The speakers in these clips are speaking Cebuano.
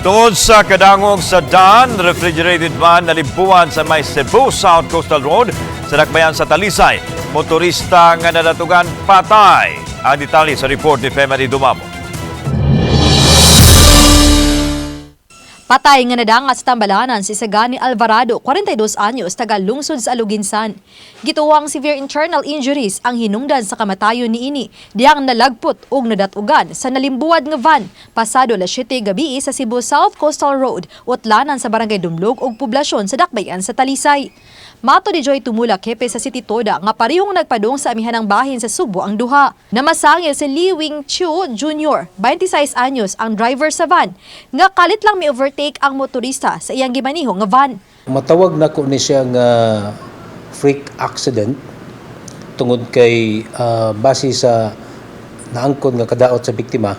Tuod sa kadangog sa daan, refrigerated van nalimbuan sa may Cebu South Coastal Road sa dakbayan sa Talisay. Motorista nga nadatugan, patay. Ang detalye sa report ni Femary Dumamo. Patay nga nadanga sa tambalanan si Sagani Alvarado, 42 anyos, taga lungsod sa Aluginsan. Gituwang severe internal injuries ang hinungdan sa kamatayon niini, diyang nalagpot og nadatugan sa nalimbuwad nga van pasado alas 7 gabi sa Cebu South Coastal Road, utlanan sa Barangay Dumlog ug poblasyon sa Dakbayan sa Talisay. Mato ni Joy Tumulak, hepe sa City Toda, nga parehong nagpadung sa amihanang bahin sa Sugbo ang duha. Namasangil si Lee Wing Chu Jr., 26 anyos, ang driver sa van, nga kalit lang mi overtake ang motorista sa iyang gimaniho nga van. Matawag nako ni siya nga freak accident tungod kay base sa naangkon nga kadaot sa biktima,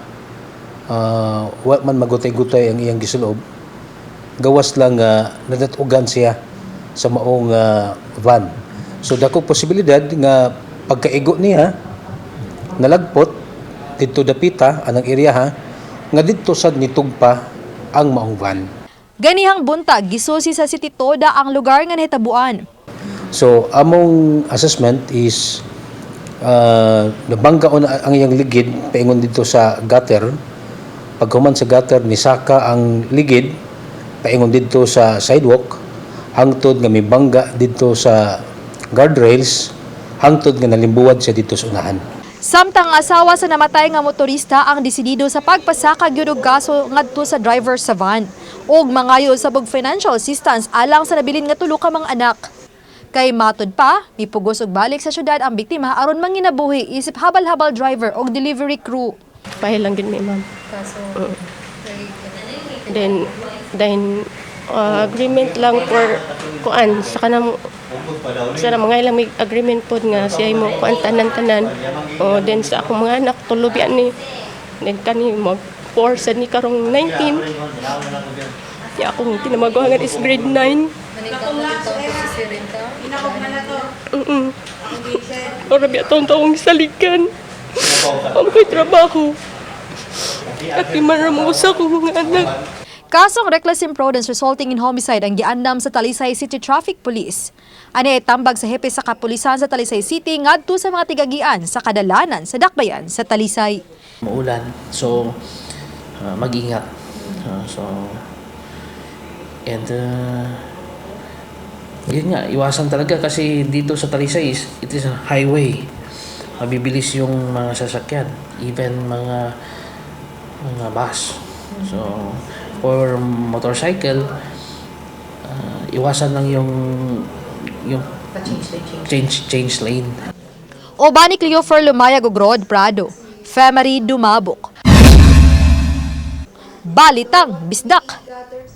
wa man magutay-gutay ang iyang gisulob, gawas lang nga nadatugan siya sa maong van. So dako posibilidad nga pagkaigo niya, nalagpot didto dapita anang area ha, nga didto sad nitugpa ang maong van. Ganihang buntag, gisusi sa City Toda ang lugar nga nahitabuan. So, among assessment is nabangga na ang iyang ligid paingon dito sa gutter. Paghuman sa gutter, nisaka ang ligid paingon dito sa sidewalk hangtod nga mibangga dito sa guardrails, hangtod nga nalimbuwad siya dito sa unahan. Samtang ang asawa sa namatay nga motorista ang desidido sa pagpasaka gyud og kaso ngadto sa driver sa van ug mangayo sa og financial assistance alang sa nabilin nga tulo ka mga anak. Kay matud pa, mipugos og balik sa syudad ang biktima aron manginabuhi isip habal-habal driver og delivery crew. Pahil lang gid mi, ma'am. Then agreement lang for kuan sa kanang sa mga ilang may agreement pod nga siya mo kuan tanan-tanan. O then sa akong mga anak, tulo biya ni. Then kani mag 4 sad ni karong 19. Ya, akong kinamaguhangan is grade 9. Ora biya taon-taong saligan. Ang ko'y trabaho. At di man ra mo sa akong mga anak. Kasong reckless imprudence resulting in homicide ang giandam sa Talisay City Traffic Police. Ani ay tambag sa hepe sa kapulisan sa Talisay City ngadto sa mga tigagian sa kadalanan sa dakbayan sa Talisay. Maulan. So, mag-ingat. So, and yun nga, iwasan talaga kasi dito sa Talisay, it is a highway. Mabibilis yung mga sasakyan, even mga bus. So, for motorcycle, iwasan lang yung change change lane. Uban ni Cleofer Lumayag ug Rod Prado. Femery Dumabok. Balitang Bisdak.